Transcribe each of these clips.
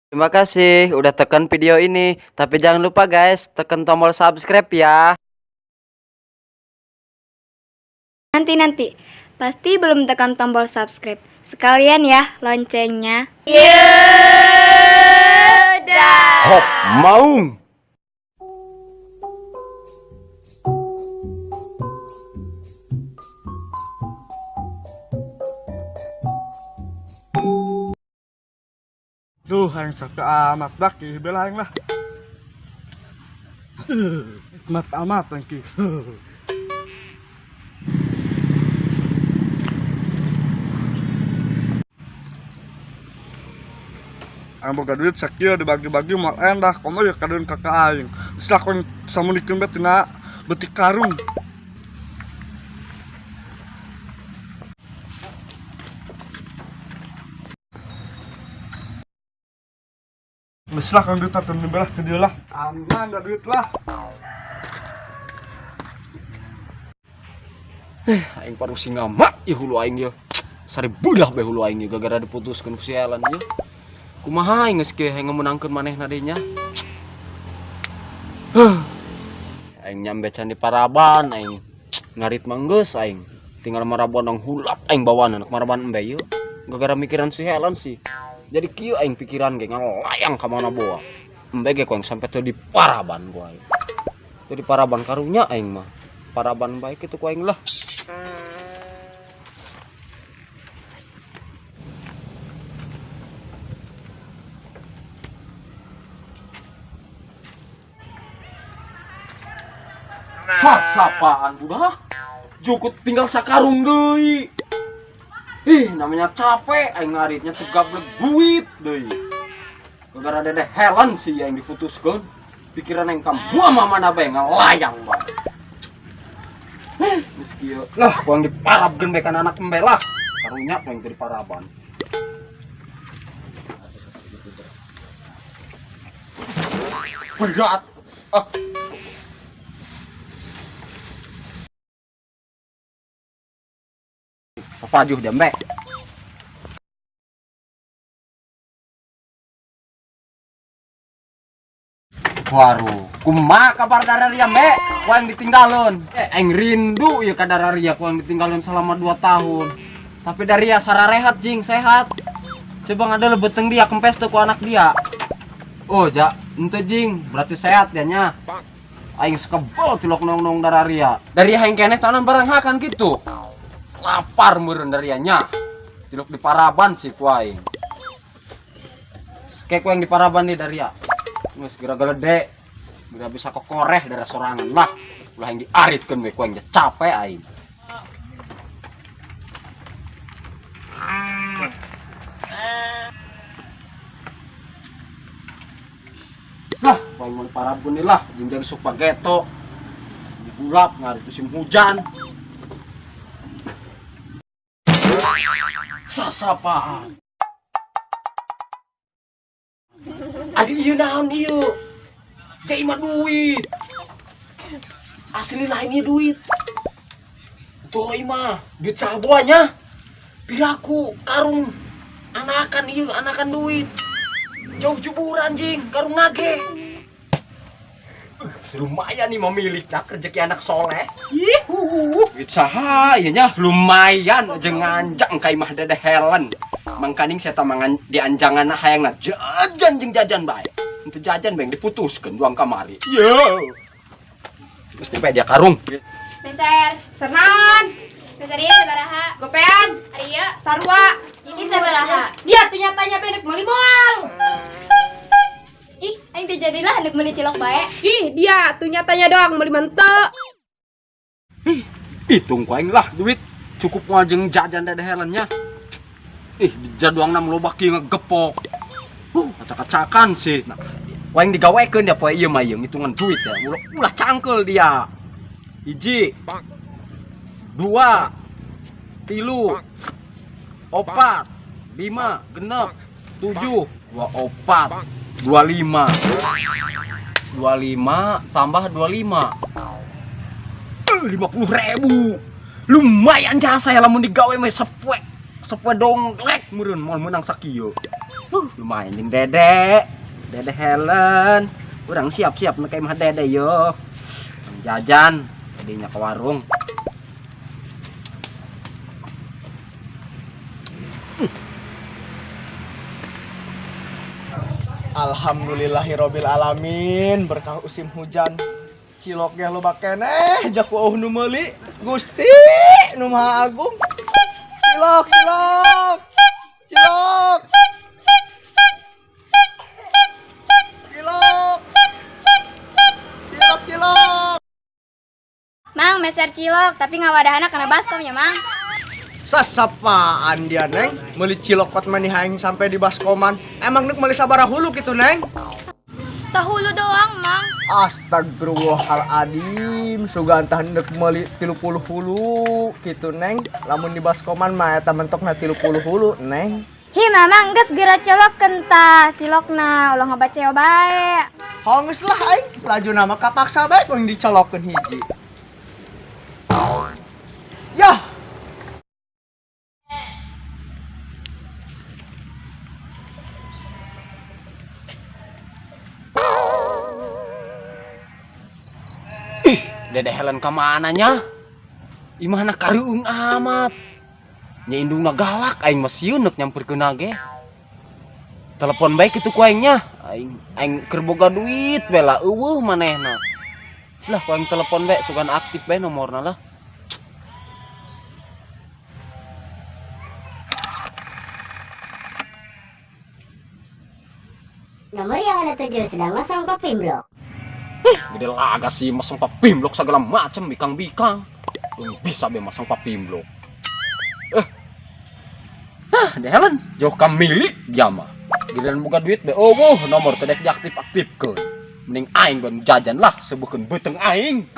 Terima kasih udah tekan video ini. Tapi jangan lupa guys, tekan tombol subscribe ya. Nanti-nanti, pasti belum tekan tombol subscribe. Sekalian ya loncengnya. Hop, maung. Duh, aing sakit amat dak ih bela aing lah. Nikmat amat aing ki. Aing boga duit sakieu dibagi-bagi moal endah, komo ye kadeun ka ka aing. Geus lah ku aing samunikeun bae tina beutik karung. Geus lah kang duit teh belah ke dieu lah. Aman da duit lah. Aing parusi ngamak ieu hulu aing ieu. Saribulah bae hulu aing ieu gara-gara diputuskeun ku si Ellen ieu. Kumaha aing geus kieu hayang meunangkeun manehna deui nya. Aing nyambe can di paraban aing ngarit mah geus aing. Tinggal maraban dong hulap aing bawaan anak maraban embe ieu. Gara-gara mikiran si Helen sih. Jadi kieu aing pikiran ge ngalayang ka mana boa. Embe ge ku aing sampe teu di paraban ku aing. Teu di paraban karunya aing mah. Paraban bae kitu ku aing lah. Sasapaan budak? Jukut tinggal sakarung deui. Ih, namanya capek aing ngaritnya tegablek duit deui. Gara-gara dedeh Helen sih yang diputuskeun. Pikiran aing ka mama mana bae ngalayang bae. Geus kieu. Lah, ku aing diparabkeun bae kana anak embe lah. Karunya ku aing teu diparaban. Berat. Ah. Papajuh dia mbek. Waduh, kumaha kabar dararia mbek? Ku aing ditinggalon. Aing rindu ya ka dararia ku aing ditinggalon selama 2 tahun. Tapi daria sararehat jing, sehat. Coba ngada lebeteng dia kempes tuh ku anak dia. Oh, ja, ente jing, berarti sehat ya nya. Aing sekebel tilok nong-nong dararia. Daria aing keneh tanan barang hakan gitu. Lapar meureun darianya. Tilok di paraban sih ku aing. Kayak ku yang di paraban nih daria. Geus geura gelede. Geura bisa kokoreh darah sorangan lah. Ulah yang diaritkeun we ku aing capek aing. Lah, ku aing mau parabun nih lah, jeung jadi supageto. Digulap ngarit musim hujan. Sasapaan. Adi ieu naon ieu? Jai mah duit. Asli lain ieu duit. Tuh ieu mah duit sabuanya. Piraku karung anakan ieu, anakan duit. Jauh jubur anjing, karung nage. Lumayan nih memilih dah rezeki anak soleh. Ihuh, duit saha ieu nya lumayan jeung nganjang ka imah dedeh Helen. Mangkaning saya tamangan di anjangan hayangna jajan jeung jajan bae. Henteu jajan bae diputuskeun duang kamari. Yo. Geus nyampe dia karung. Meser, Sernaon? Meser ieu sabaraha? Gopean? Ari ieu Sarua. Ini sabaraha? Dia tuh nyatanya pendek meuli moal. Ih, aing teh jadilah hendak meuli cilok bae. Ih, dia tuh nyatanya doang meuli mente. Ih, hitung ku aing lah duit cukup moal jeung jajan dedeh Helennya. Ih, jaduangna loba kieu ngegepok. Acak-acakan sih. Nah, ku aing digawekeun ya poe ieu mah ieu ngitungan duit ya. Ulah, ulah cangkeul dia. 1, 2, 3, 4, 5, 6, 7, 2, 4, 25. 25 tambah 25. 50.000. Lumayan jasa ya lamun digawe mah sepoe. Sepoe donglek Meureun moal meunang sakieu. Lumayan jeung Dede. Dede Helen. Urang siap-siap nu ka imah Dede yo. Jajan tadinya ke warung. Alhamdulillahirabbil alamin, berkah musim hujan. Cilok ge loba keneh, jaku eueuh nu meuli. Gusti nu Maha Agung. Cilok, cilok. Cilok. Cilok. Cilok, cilok. Mang, meser cilok, tapi ngawadahana kana baskom ya, Mang. Sasapaan dia, Neng? Meuli cilok kot mani aing sampai di baskoman. Emang nek meuli sabaraha hulu kitu, Neng? Sahulu doang, Mang. Astagfirullahaladzim, sugan tah nek meuli 30 hulu kitu, Neng. Lamun di baskoman mah eta mentokna 30 hulu, Neng. Hi, Mamang, geus geura colokeun tah cilokna, ulah ngabaceo bae. Hongeus lah aing, lajuna mah kapaksa bae ku dicolokeun hiji. Yah. Dede Helen ka mana nya? Imahna kareueung amat. Nya indungna galak aing mah sieun neuk nyamperkeun ge. Telepon bae kitu ku aing nya. Aing keur boga duit we lah eueuh manehna. Lah ku aing telepon bae sugan aktif bae nomorna lah. Nomor yang Anda tuju sedang masang papimblok. Gede laga sih masang papimblok segala macam bikang-bikang. Bisa be masang papimblok. Hah, Dede Helen jauh ka milik dia mah. Giliran boga duit be oh nomor teh diaktif-aktifkeun. Mending aing ban jajan lah sebukeun beuteung aing.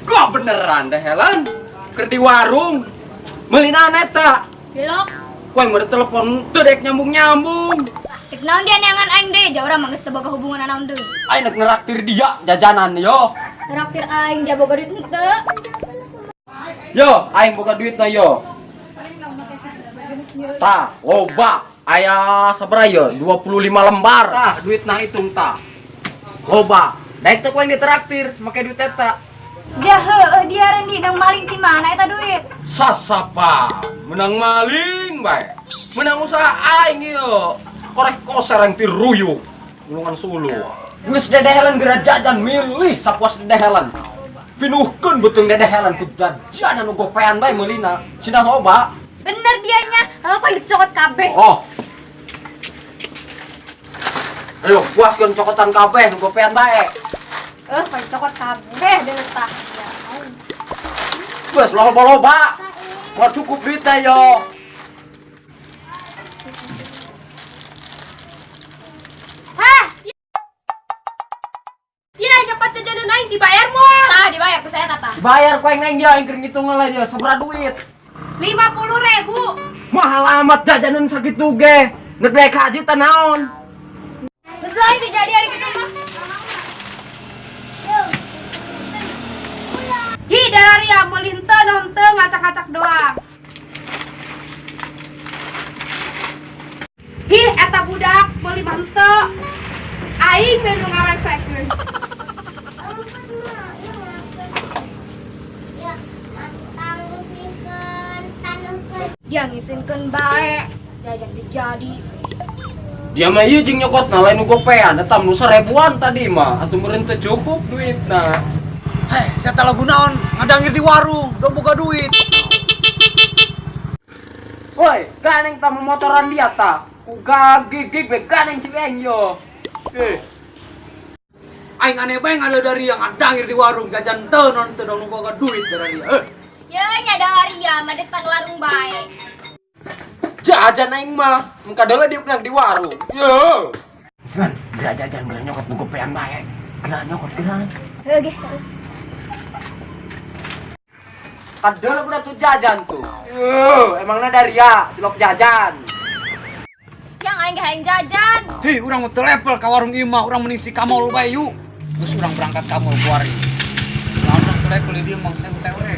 Kok beneran Dede Helen? Keur di warung meuli naon eta? Cilok. Ku aing mah telepon teu dek nyambung-nyambung. Dek naon dia neangan aing deui, jauh urang mah geus teu boga hubungan naon deui. Aing nek neraktir dia jajanan yo. Neraktir aing dia boga duit henteu. Yo, aing boga duitna yo. Tah, loba. Aya sabaraha yo? 25 lembar. Tah, duitna hitung tah. Loba. Daek teh ku aing diteraktir make duit eta. Dia heueuh dia rendi nang maling ti mana eta duit? Sasapa, menang maling bae. Menang usaha aing ieu. Koreh koser yang tiruyuk. Gulungan sulu. Geus Dede Helen geura jajan milih sapuas Dede Helen. Pinuhkeun beuteung Dede Helen ku jajanan nu gopean bae meulina. Cenah loba. Bener dianya, apa dicokot kabeh. Oh. Ayo puaskeun cokotan kabeh nu gopean bae. Paling cokot kabeh deh tah. Wes loba-loba. Mau cukup duitnya yo. Hah? Ya, nyokot jajanan aing dibayar moal. Tah, dibayar ku saya tah. Dibayar ku aing neng dia aing keur ngitung lah dia sabaraha duit. 50.000. Mahal amat jajanan sakitu ge. Nek daek haji teh naon? Geus lain dijadi hari kitu mah. Hi, dari ya meuli henteu nah henteu ngacak-ngacak doang. Hi, eta budak meuli mah henteu. Aing we nu ngaresekeun. Dia ngisinkeun bae, jajan teu jadi. Dia mah ieu jeung nyokotna lain nu gopean, eta nu 1000-an tadi mah, atuh meureun teu cukup duitna. Heh, saya tak lagu naon, ngadangir di warung, dong boga duit. Woi, ganeng ta motoran dia ta. Ku gagigig be ganeng cing yo. Aing aneh bae ngada dari yang ngadangir di warung, jajan teu non teu dong boga duit dari dia. Ya nya dari ya mah depan warung bae. Jajan aing mah, muka deuleu diuk di warung. Yo. Seman, geura jajan geura nyokot nu gopean bae. Geura nyokot geura. Heuh ge. Kadel udah tuh jajan tuh. Yo, emangnya dari ya cilok jajan. Yang aing ge hayang jajan. Hei, urang mah teu level ka warung ieu mah, urang mending si ka mall bae yuk. Geus urang berangkat ka mall kuari. Lamun urang teu level di dieu mah sewu teh we.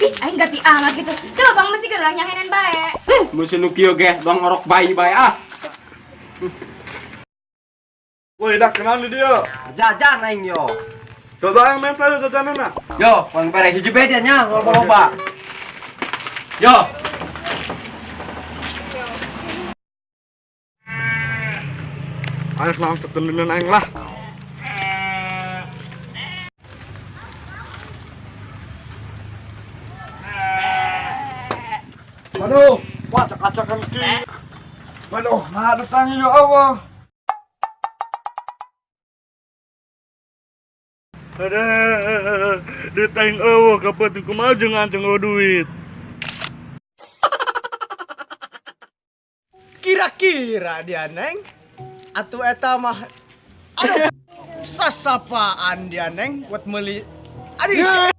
Ih, aing gati amat gitu. Coba Bang mesti geus nyahenan bae. Musuh nu kieu ge doang orok bayi bae ah. Woi, dah kenal di dia. Jajan aing yo. Coba yang main saja jajanana. Yo, pang bare hiji beda nya loba-loba. Yo. Ayo langsung tekenin aing lah. Aduh, wah acak-acakan ki. Aduh, nah datang ya Allah. Aduh, duit aing eueuh kapan kumaha jeung anjing eueuh duit. Kira-kira dia neng atuh eta mah aduh sasapaan dia neng buat meuli aduh.